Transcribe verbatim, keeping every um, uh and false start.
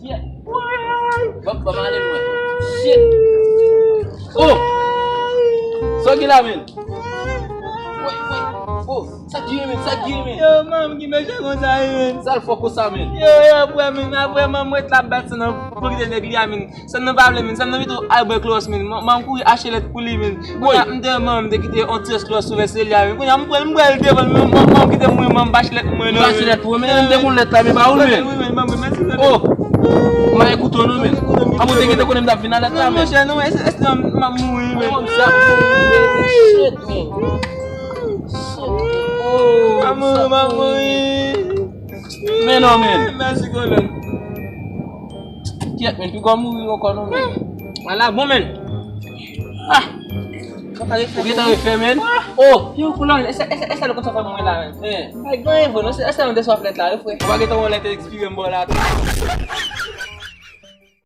Kyèt. Ban, ban m ale lwen. Shit. Oh! Sa w gen la, men? Woy, woy. Oh, sa k gen, men? Sa k gen, men? Yo, manman ki mechan konsa, wi, men. Sa l fè konsa, men? Yo, yo, frè, men, apre manman mwen t la bat sa nan pou kite nèg li a, men. Sa nan pa vle, men. Sa nan pito al bwè klòs, men. Manman kouri achte lèt pou li, men. Woy. Kounye a, m te, manman m te kite yon ti rès klòs sou vès li a, men. Kounye a, m pran, m pran l devan, men, manman m kite mwen, manman m pa achte lèt pou mwen, non, men. Ou pa achte lèt pou mwen, men m te konn lèt la, men pa ou l, men. Wi, men, manman, mèsi, tande. Oh! M pa ekoute w, non, men. Koute m, koute m, koute m. A mwen te gentan konnen m t ap vin a lèt la, men. Non, monchè, non, èske, èske m ap mouri, men? Oh, m sa mouri, men. Shit, men. Shit. Oh, m ap mouri, m ap mouri. Men non, men. Mèsi, kolonn. Kyèt, men, piga w mouri ankò, non, men. Ala, bon, men. Ah! Ou gentan refè, men? Oh! Yo, kolonn, èske, èske, èske nou konn sa fè mwen la, men? Eh. Ay, gen anyen vre, non? Èske, èske nou te sou lèt la, wi, frè? Ou pa gentan wè lè te ekspire m bò la tou?